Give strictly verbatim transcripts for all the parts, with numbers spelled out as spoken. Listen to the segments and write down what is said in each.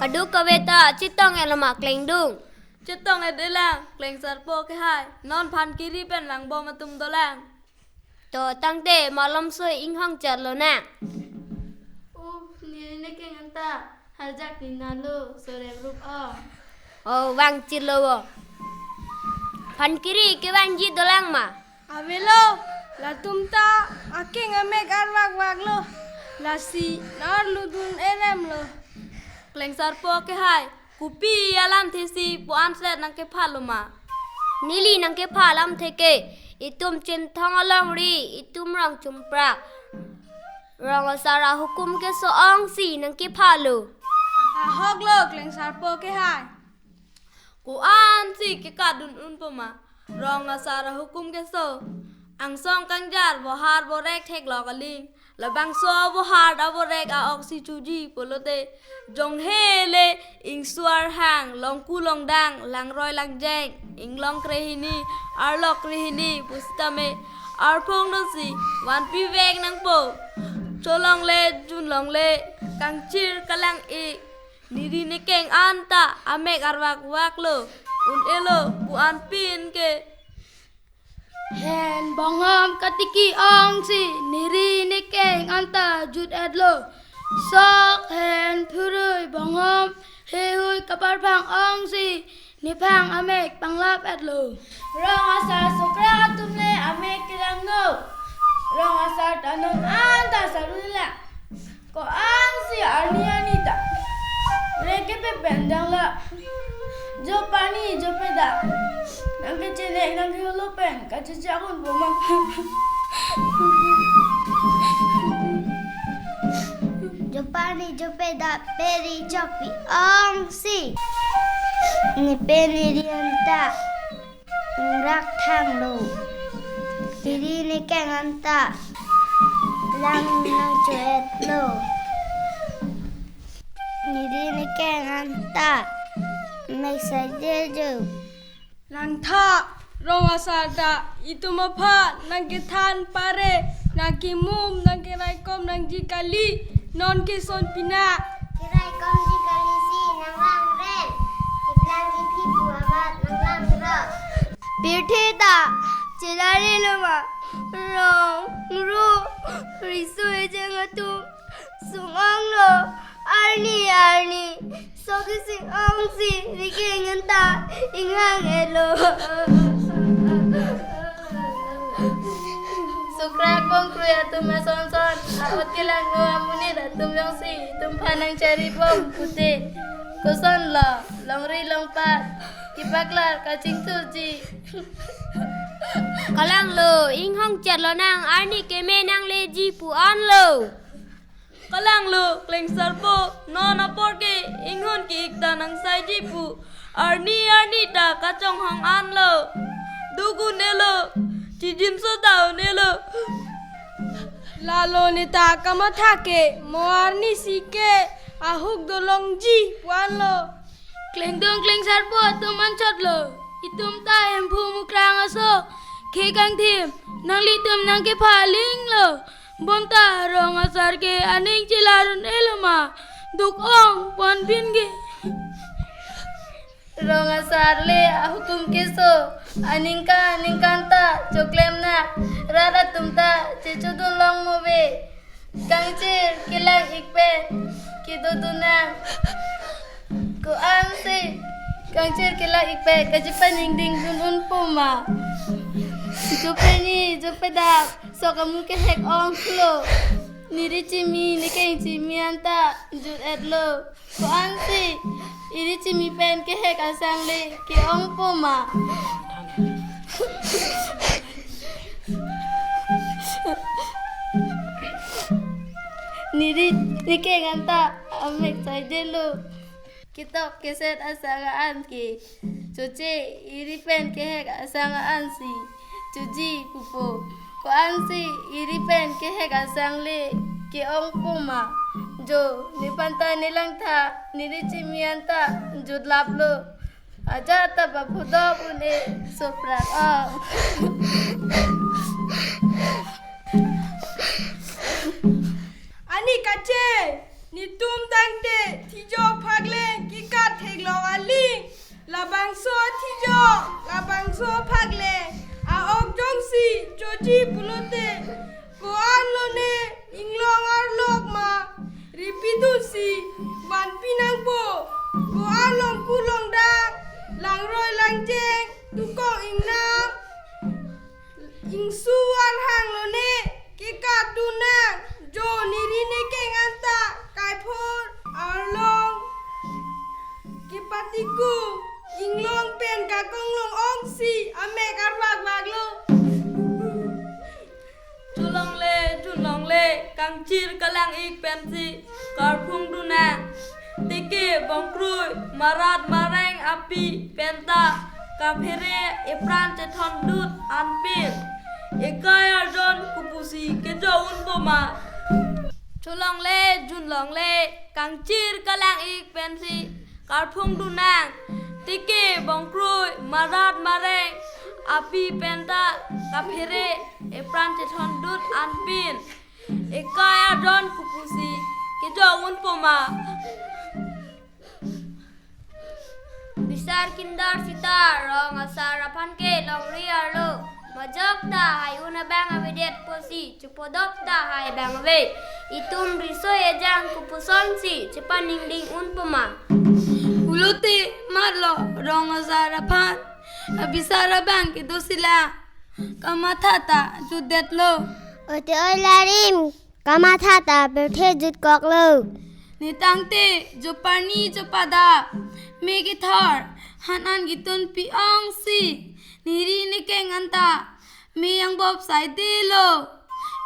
Adu kave ta chetong-et lo ma Klengdung? Chetong-et-e lang, Klengsarpo kehai. Non Phankiri pen vangbom atum dolang. To tangte malomso inghong chat lonang. Uh, neli nekeng anta harjak nina lo, sorep rup ong. Oh, vang chit lo vo. Phankiri kevangji dolang ma? Avelo, latum ta akeng amek arvakvak lo. Lasi nang arlu dun-e rem lo. Klengsarpo kehai, kopi alamthe si pu-an sret nangkepha lo ma? Neli nangkepha alamthe ke, itum Chinthong alongri, itum rong Chumpra, rong asar ahukum keso ongsi nangkepha lo. Ahok lo, Klengsarpo kehai. Ko-ansi kekadun unpo ma rong asar ahukum keso? Angsong kangjar, vohar vorek theklok aling. Labangso vohar avorek a-ok si chuji pulote, jonghe le ingsuar hang, longku longdang, langroi langjeng, inglong krehini, arlok krehini pusitame arphong dosi vanpivek nangpo. Cholongle, junlongle, kangchir kalang-ik, neri nekeng anta amek arvakvak lo, un-elo pu-an pin ke. Hen bonghom katiki ongsi neri nekeng anta jut-et lo. Sok hen phurui bonghom heihui kaparphang ongsi nephang amek panglap-et lo. Rong asar sokra atum le amek kelang no. Rong asar ta non anta sarula. Ko-ansi arni arni ta reke pe pen dang la. Jo pani jo peda. Nangkechene nangkeholo pen kachechak unpo ma? Jo pani jo peda peri chopi ongsi ne pen neri anta ingrak thang lo. Neri nekeng anta lang nangcho-et lo. Neri nekeng anta mek saje jo. Langtha, rong asar ta itum aphan nangkethan pare, nangkimum, nangkeraikom nangji kali, non ke son pina. Keraikomji kali si nanglang rem. Keplang kephi pu amat nanglang ro. Pirthe ta chelari lo ma? Rong, ru, riso ejang atum sung ong lo. Arni arni sok isi ongsi neri nekeng anta inghang-et lo. Sokra kongkrui atum ason son, a-ot kelang no amonit atum jongsi itum aphan nangchari bom pute, koson lo, longri longpat kepaklar kachingthurji. Kalang lo, inghong chat lonang, arni keme nangleji pu-an lo. Kalang lo, Klengsarpo, non apor ke inghon ki-ik ta nangsaiji pu, arni arni ta kachonghong an lo. Duk un-elo, chijimso ta un-elo. Lalo neta kamatha ke, mo arni si ke ahuk dolongji pu-an lo. Klengdung Klengsarpo atum anchot lo. Itum ta Hemphu Mukrang aso khei kangthim nanglitum nangkepha aling lo. Bonta rong asar ke aning chelar un-elo ma? Duk ong pon pin ke. Rong asar le ahukum keso, aningkan aningkan ta choklem na, rat atum ta chechodun long mo ve. Kangchir kelang-ik pen kedodun nang. Ko-ansi kangchir kelang-ik pen kachepaningding dun unpo ma? Jo pani jo pedap sok amu kehek ong lo. Neri chimi, nekeng chimi anta jut-et lo. Ko-ansi eri chimi pen kehek asang le ke-ongpo ma? Neri nekeng anta amek saide lo. Ketok keset asang an ke choche, eri pen kehek asang an si choji pupo. Ko-ansi eri pen kehek asang le ke-ongpo ma? Jo, nephan ta nelangtha, neri chimi anta jutlap lo. Ajat ta baphodop un-e soprak ong. Ani kache, netum tangte thijok phakleng Sophak le, a-ok jongsi choji pulote, ko-an lone, inglong arlok ma, ripidunsi, vanpi nangpo, ko-an longku longdang, langroi langjeng, tukong ingnam, ingsu arhang lone, kekatun nang, jo neri nekeng anta, kaiphor, arlong, kepatiku, inglong pen kakonglong ongsi, amek arvakvaklo. Cholongle, junlongle, kangchir kalang-ik pensi, karphung dun nang. Teke bongkroi, marat mareng api penta, kaphere epran chethondut anpin. Ekai arjon kopusi kejo unpo ma. Cholongle, junlongle, kangchir kalang-ik pensi, karphung dun nang. Teke bongkroi, marat mareng api penta, kaphere epran chethondut anpin. Ekai arjon kopusi kejo unpo ma. Bisar kindar sita rong asar aphan ke longri arlo. Majok ta hai un abang avedet pusi chepodop ta hai abang ave. Itum riso ejang kopusonsi chepaningding unpo ma. Pulote matlo rong asar aphan abisar abang kedo sila. Kamatha ta jutdetlo. Ote oi larim, kamatha ta pirthe jutkoklo. Netangte joparni jopada, me kethor, han an ketunpi ongsi, neri nekeng anta, me angbop saidelo.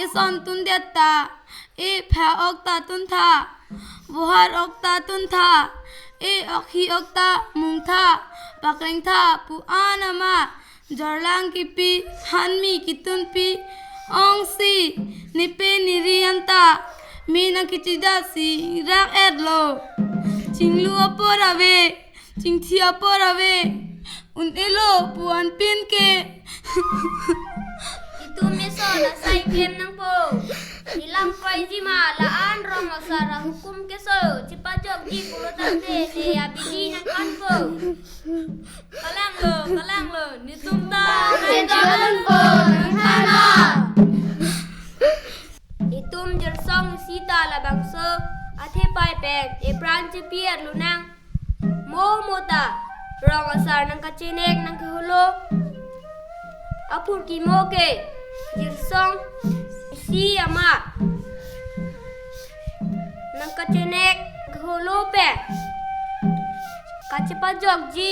Eson tundet ta, epha ok ta tuntha, bohar ok ta tuntha, e-okhi ok ta mungtha, paklengtha pu-an ama, jorlang kipi, hanmi ketunpi ongsi, nepe neri anta, me nangkechidasi rak-etlo. Chinglu apor ave, chingthi apor ave, un-elo pu anpin ke. Itum meson asai klem nangpo. Ilam koiji ma la-an rong asar ahukum keso chepajokji pulotangte ne abidi nangkanpo. Kalanglo, kalanglo, netum ta. Netum ta. Itum jirsong isi ta labangso, athe pai pen, epran chepi-et lonang. Mo mo ta, rong asar nangkachenek nangkeholo. Apurkimo ke, jirsong isi ama nangkachenek keholo pen kachepajokji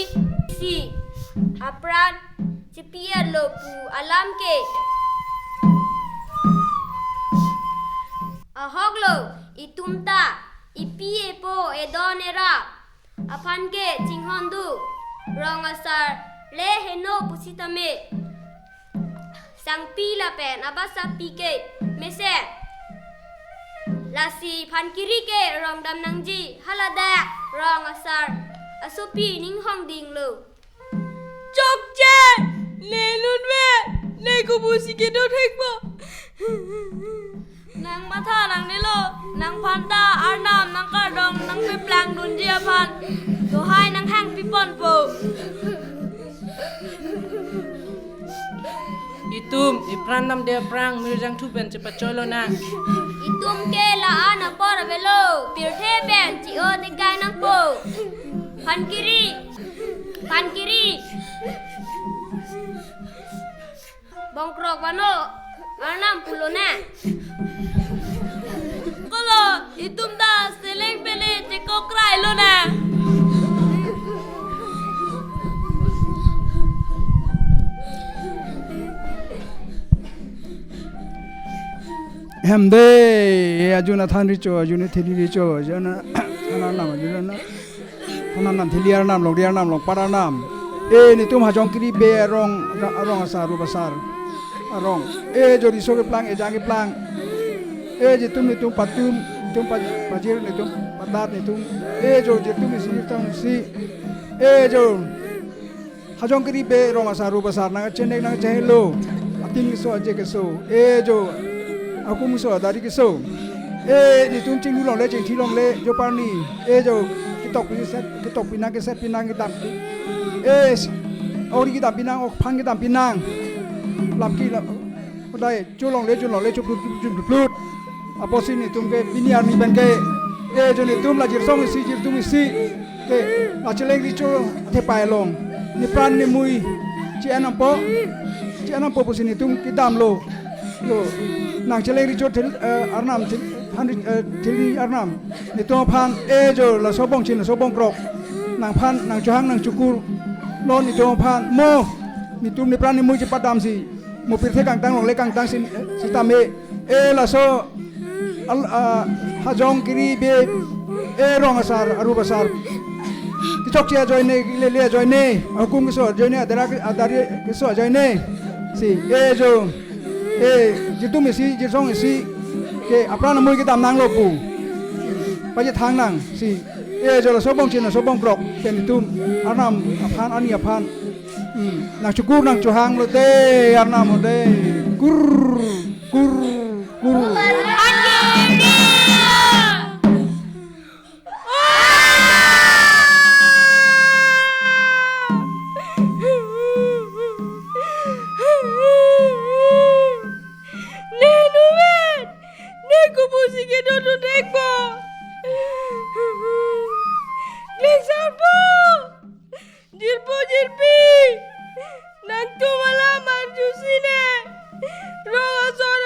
isi apran chepi-etlo pu alam ke. Ahoklo, itum ta, ipi epo edon era aphan ke chinghon do, rong asar le heno pusitame, sangpi lapen abasapi ke mesen. Lasi Phankiri ke rong dam nangji, haladak rong asar asopi ninghong dinglo. Chokche, ne lunve, ne kopusi kedo thekpo. Nang matha nangnelo, nangphan ta arnam nangkardom nangpeplang dunji aphan dohai nanghangpi ponpo. Itum, ipran namde aphrang, mirjangthu pen chepachoi lonang. Itum ke la-an apor avelo, pirthe pen chi-o tekai nangpo. Phankiri, Phankiri. Bongkrok vano, arnam pu lonang. Kolo, itum ta seleng pele chekokrai lonang. Hem de, e ajun athan richo, ajun theli richo, ajun a-, than arnam, ajun a-, than arnam, theli arnam, longri arnam, longpat arnam. E netum Hajongkiri Bey arong, arong asar, rup asar arong. E jo riso keplang, ejang keplang. E jitum netum patum, netum pa-, pajir, netum patat, netum. E jo jitum isi, netum isi. E jo Hajongkiri Bey rong asar rup asar nangkachenek nangkachehelo. Atin keso, aje keso. E jo ahukum keso, adari keso. E netum chinglu longle, chingthi longle, joparni. E jo ketok pi set, ketok pi nang, keset pi nang kedam. E s-, Ori kedam pinang, ok aphan kedam pinang. Lamki lam, kodai cholongle, cholongle, chuplut, chuplut. Apotsi netum ke pini arni pen ke, e jo netum la jirsong isi, jirtum isi ke, la cheleng richo thepai along nepran nemui chi-en nangpo, chi-en nangpo pusi netum kedamlo. Yo, nang cheleng richo thil, eh, arnam thil, han ri-, eh, thil arnam. Netum aphan e jo laso bongchin, laso bongkrok nangphan nangchohang nangchokur non netum aphan mo, netum nepran nemui chepadamsi, mo pirthe kangtang longle kangtang sin, sitame, e laso al, ah, hajong kiri be, e rong asar, arup asar, kechokche ajoine, lele ajoine, ahukum keso ajoine, adara ke-, adari keso ajoine, si e jo, e jirtum isi, jirsong isi ke apran nemui kedam nanglo pu pachethang nang, si e jo laso bongchin, laso bongkrok pen netum arnam aphan, arni aphan, hmm, nangchokur nangchohang lote arnam lote. Kur, kur, kur. Ne nuven, ne kopusi kedo dun ekpo. Klengsarpo, jirpo jirpi, nangtum alam arjusi ne rong ason